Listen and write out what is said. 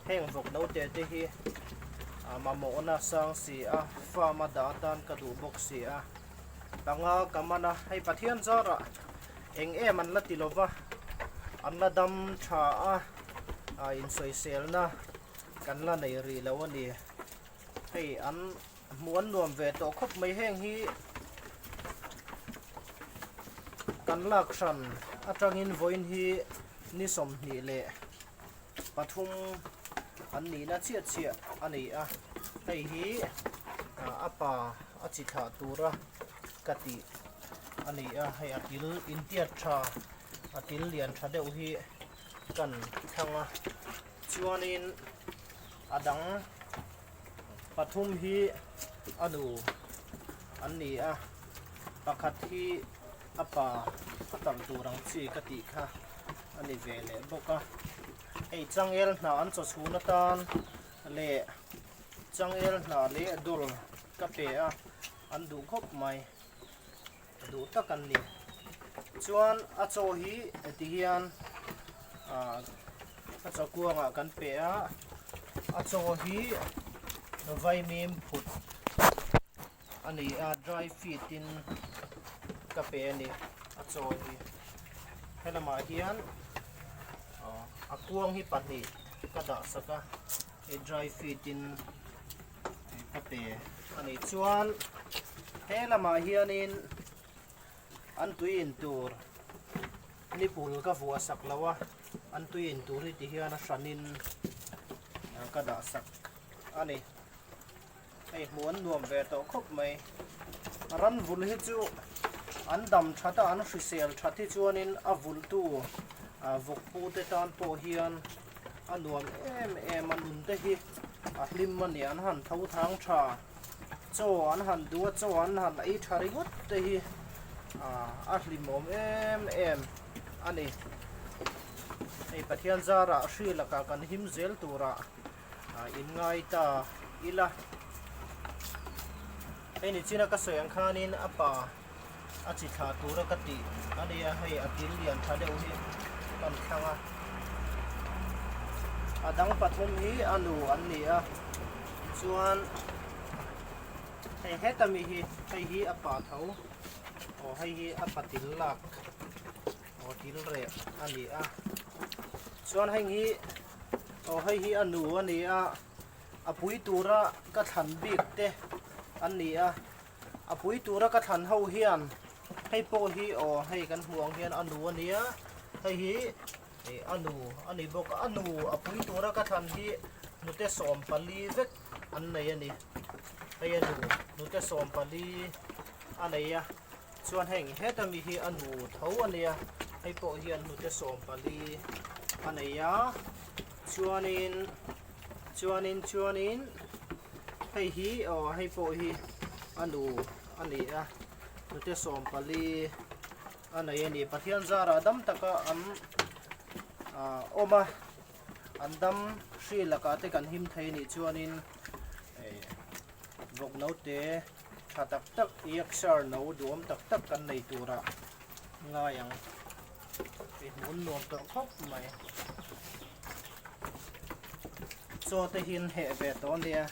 Heng vawk note te hi mamawhna sang si a, farm a dah atan ka duh bawk si a. Panga ka man a, hei Pathian zarah eng em an la ti lova, an la dam tha a, insawiselna kan la nei rih lo a ni. Hei an hmuh an nuam ve tawh khawp mai heng hi kan lak hran atangin vawiin hi ni 23 an nihna chiah chiah a ni a, hei hi a pa a chi thlah tura ka tih a ni a, hei a til intiat tha a til lian tha deuh hi kan thlang a chuanin a dang pathum hi a nu an ni a pakhat hi a pa a tam tur ang chi ka tih kha a ni ve leh bawk a hei changel hnah an chaw chhun atan leh changel hnah leh dawl ka pe a an duh khawp mai. duh tak an ni. Chuan a chaw hi heti hian ah a chaw kuangah kan pe a, a chaw hi vaimim phut a ni a, dry feed in ka pe a ni a chaw hi. Helamah hian a kuang hi pahnih ka dah sak a, hei dry feed in. ka pe a nih chuan he lamah hianin an tui in tur nipul ka vuah sak lo a an tui in tur hi ti hian a hranin ka dah sak a ni hei hmuh an nuam ve tawh khawp mai ran vul hi chu an dam that a an hrisel that hi chuanin a vultu vawk pu te tan pawh hian a nuam em em a nun te hi a hlim a ni an han tho thang tha chaw an han duh a chaw an han ei tha ringawt te hi ah a hlimawm em em a ni hei Pathian zarah hri lakah kan him zel turah ah in ngai ta ila hei nichina ka sawi ang khanin a pa. a chi thlah tura ka tih a nia hei a til lian tha deuh hi kan thlang a a dang pathum hi a nu an ni a chuan hei heta mi hi hei hi a pa tho aw hei hi a pa til lak aw til reh a ni a chuan heng hi aw hei hi a nu a ni a a pui tura ka thlan bik te an ni a. A pui tura ka thlan ho hian hei pawh hi aw hei kan hmuh ang hian a nu a nia hei hi ih a nu a ni bawk a a nu a pui tura ka thlan hi hnute 14 vek an nei a ni hei a nu hnute 14 a nei a chuan heng heta mi hi a nu tho a nia hei pawh hian hnute 14 a nei a chuanin chuanin chuanin. Hei hi aw hei pawh hi a nu a ni a hnute 14 a nei a ni Pathian zarah dam taka an ah awm a an dam hri lakah te kan him thei anih chuanin eh vawk note tha tak tak Yorkshire no duhawm tak tak kan nei turah ngai ang hei hmun nuam tawh khawp mai. Chaw te hi an heh ve tawh ania.